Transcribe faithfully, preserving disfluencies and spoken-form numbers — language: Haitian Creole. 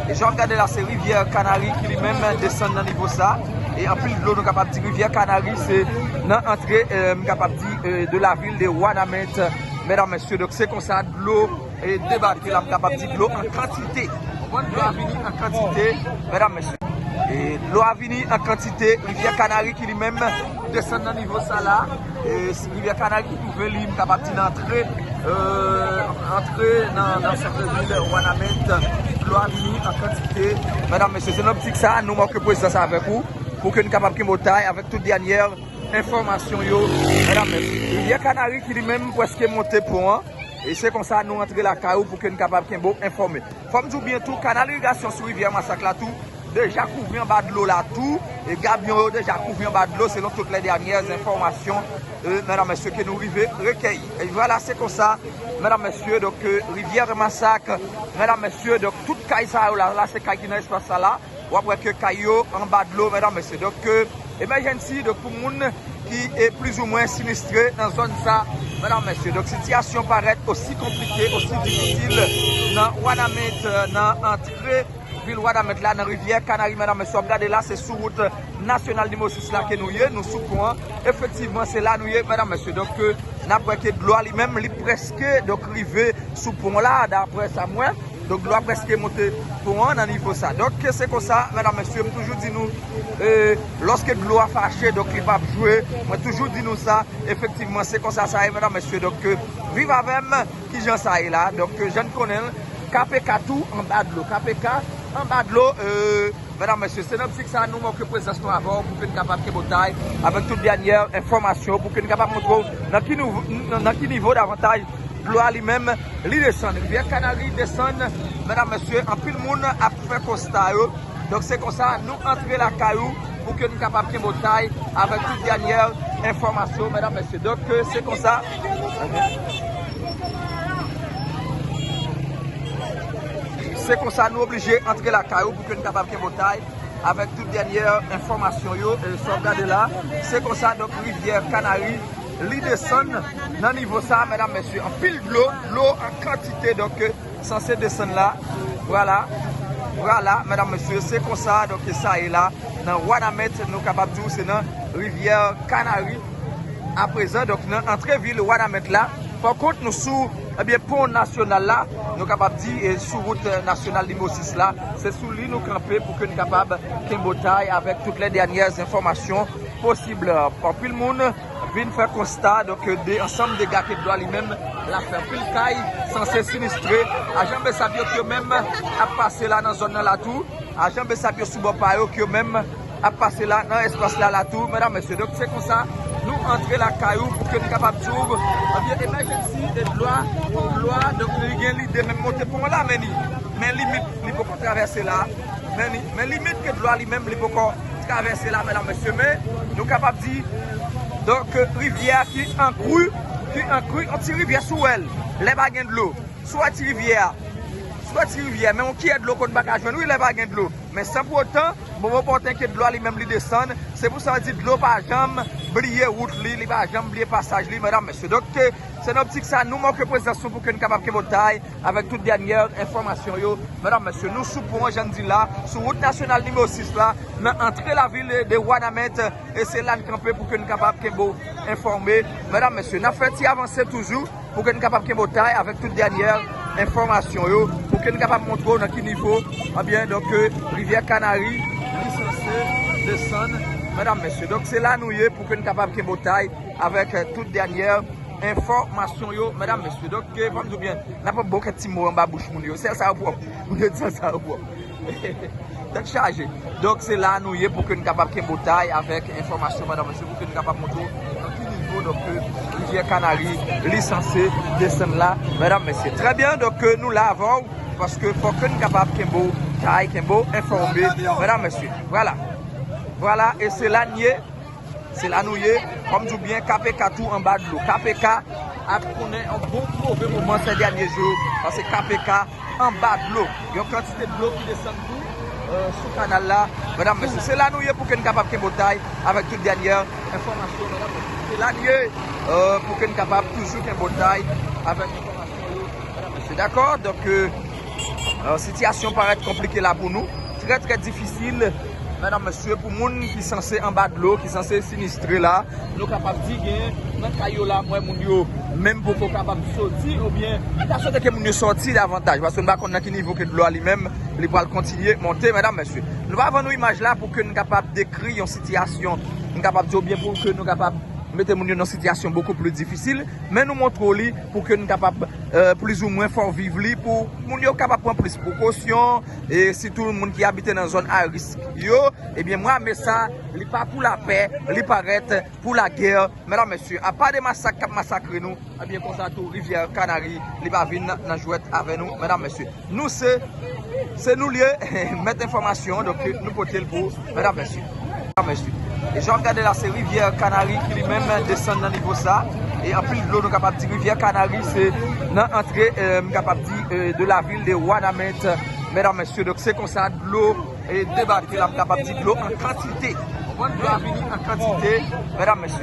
E jan w ap gade la, se rivyè Kanari ki li menm desann nan nivo sa. E anpil dlo, nou kapab di rivyè Kanari se nan antre, eh, m kapab di, eh, de la vil de Wanament, medam, mesye. Donk se konsa dlo, eh, debake la, m kapab di dlo an kantite. Konprann? Dlo a vini an kantite, medam, mesye. E dlo a vini an kantite, rivyè Kanari ki li menm desann nan nivo sa la. E rivyè Kanari ki twouve li, m kapab di nan antre, eh, antre nan, nan sant vil Wanament. Dlo a vini an kantite. Medam, mesye, se nan optik sa, nou make prezans avèk ou, pou ke n kapab kenbe w tay avèk tout dènyè enfòmasyon yo. Medam, mesye, rivyè Kanari ki li menm prèske monte pon an. E se konsa nou antre lakay ou pou ke n kapab kenbe w enfòme. Fò m di w byen tou, kanal irigasyon sou rivyè Masak la tou deja kouvri anba dlo la tou. E gabyon yo deja kouvri anba dlo selon tout lè dènyè enfòmasyon, eh, medam, mesye, ke nou rive rekèyi. E vwala, se konsa, medam, mesye, donk, eh, rivyè Masak, medam, mesye, donk, tout kay sa yo la, la se kay ki nan espas sa la. W ap wè ke kay yo anba dlo, medam, mesye. Donk, eh, emergency, donk, pou moun ki e plizoumwen sinistre nan zòn sa, medam, mesye. Donk, sitiyasyon parèt osi konplike, osi difisil nan Wanament, nan antre vil Wanament la, nan rivyè Kanari, medam, mesye. W ap gade la, se sou wout nasyonal nimewo sis la ke nou ye, nou sou pon an. Efektivman, se la nou ye, medam, mesye. Donk, eh, n ap wè ke dlo a li menm, li prèske, donk, rive sou pon la, daprè sa m wè. Donk, dlo a prèske monte pon an nan nivo sa. Donk, se konsa, medam, mesye, m toujou di nou, eh, lòske dlo a fache, donk, li p ap jwe. Mwen toujou di nou sa, efektivman, se konsa sa ye, medam, mesye. Donk, eh, viv avè m, kijan sa ye la. Donk, eh, jan n konnen l, K P K tou anba dlo. K P K anba dlo, eh, medam, mesye, se nan optik sa nou make prezans nou avè w pou ke n kapab kenbe w tay avèk tout dènyè enfòmasyon, pou ke n kapab montre w nan ki nivo, nan, nan ki nivo davantaj dlo a li menm, li desann. Rivyè Kanari desann, medam, mesye, anpil moun ap fè konsta yo. Donk, se konsa, nou antre lakay ou pou ke n kapab kenbe w tay avèk tout dènyè enfòmasyon, medam, mesye. Donk, eh, se konsa. Se konsa, nou oblije antre lakay ou pou ke n kapab kenbe w tay avèk tout dènyè enfòmasyon yo, eh, sa w ap gade la. Se konsa, donk, rivyè Kanari, li desann nan nivo sa, medam, mesye. Anpil dlo, dlo an kantite, donk, eh, sanse desann la. Vwala, vwala, medam, mesye, se konsa, donk, sa ye la, nan Wanament, nou kapab di w, se nan rivyè Kanari. Aprezan, donk, nan antre vil Wanament la, pa kont nou sou, ebyen, pon nasyonal la, nou kapab di, eh, sou wout, eh, nasyonal nimewo sis la, se sou li nou kanpe pou ke n kapab kenbe w tay avèk tout lè dènyè enfòmasyon posib. Anpil moun vin fè konsta, donk, de ansanm dega ke dlo a li menm la fè. Anpil kay sanse sinistre. Ajan B S A P yo ki yo menm ap pase la nan zòn nan la tou. Ajan B S A P yo sou bò pa yo ki yo menm ap pase la nan espas la la tou, medam, mesye. Donk, se konsa, nou antre lakay ou pou ke n kapab di w, ebyen, emergency e dlo a, dlo a, donk, li gen lide menm monte pon la, men li, men limit, li poko travèse la. Men li, men limit ke dlo a li menm, li poko travèse la, medam, mesye, men nou kapab di, donk, rivyè a ki an kri, ki an kri, yon ti rivyè sou wè l, lè pa gen dlo. Sou wè ti rivyè a, sou wè ti rivyè, men yon kiyè dlo konn pa ka jwenn, wi, lè pa gen dlo. Men san pou otan, bon, opòten ke dlo a li menm li desann, se pou sa yo di dlo pa janm bliye wout li, li pa janm bliye pasaj li, medam, mesye. Donk, se nan optik sa, nou make prezans nou pou ke n kapab kenbe w tay avèk tout dènyè enfòmasyon yo. Medam, mesye, nou sou pon an, jan n di la, sou wout nasyonal nimewo sis la, nan antre lavil de Wanament, e se la n kanpe pou ke n kapab kenbe w enfòme. Medam, mesye, n ap fè ti avanse toujou pou ke n kapab kenbe w tay avèk tout dènyè enfòmasyon yo, pou ke n kapab montre w nan ki nivo, ebyen, donk, rivyè Kanari, li sanse desann, medam, mesye. Donk, se la nou ye pou ke n kapab kenbe w tay avèk, eh, tout dènyè enfòmasyon yo, medam, mesye. Donk, eh, fò m di w byen, n ap pran bon kèk ti mo anba bouch moun yo. Sèl sa yo pwòp. Moun yo di sèl sa yo pwòp. Tèt chaje. Donk, se la nou ye pou ke n kapab kenbe w tay avèk enfòmasyon, medam, mesye, pou ke n kapab montre w nan ki nivo, donk, eh, rivyè Kanari, li sanse desann la, medam, mesye. Trè byen, donk, eh, nou la avè w, paske fòk ke n kapab kenbe w tay, kenbe w enfòme, medam, mesye. Vwala. Vwala, e se la n ye. Se la nou ye. Kòm di w byen, K P K tou anba dlo. K P K ap konnen yon bon move moman sè dènye jou, paske K P K anba dlo. Yon kantite dlo ki desann tou, eh, sou kanal la. Medam, mesye, se la nou ye pou ke n kapab kenbe w tay avèk tout dènye enfòmasyon, medam, mesye. Se la nou ye, eh, pou ke n kapab toujou kenbe w tay avèk enfòmasyon yo, medam, mesye. Dakò? Donk, eh, Euh, sitiyasyon parèt konplike la pou nou, trè, trè difisil. Medam, mesye, pou moun ki sanse anba dlo, ki sanse sinistre la, nou kapab di gen nan kay yo la, m wè moun yo menm poko kapab soti, oubyen m ta swete ke moun yo soti davantaj, paske nou pa konn nan ki nivo ke dlo a li menm, li pral kontinye monte, medam, mesye. Nou va vann nou imaj la pou ke nou kapab dekri yon sitiyasyon, nou kapab di oubyen pou ke nou kapab mete moun yo nan sitiyasyon bokou pli difisil, men nou montre w li pou ke nou kapab, euh, plizoumwen fè w viv li, pou moun yo kapab pran plis prekosyon, e sitou moun ki abite nan zòn a risk yo, ebyen, mwa me sa, li pa pou lapè, li parèt pou lagè, medam, mesye. Apa de masak k ap masakre nou, ebyen, konsa tou, Rivyè Kanari, li pa vin nan jwèt avè nou, medam, mesye. Nou se, se nou l ye, mèt enfòmasyon, donk, nou pote l pou, medam, mesye. Medam, mesye. E jan w ap gade la, se Rivyè Kanari ki li menm desann nan nivo sa. E anpil dlo, nou kapab di Rivyè Kanari, se nan antre, euh, m kapab di, euh, de la ville de Wanament, medam, mesye. Donk, se konsa, dlo, e debake la, m kapab di dlo an kantite. Konprann? Dlo a vini an kantite, medam, mesye.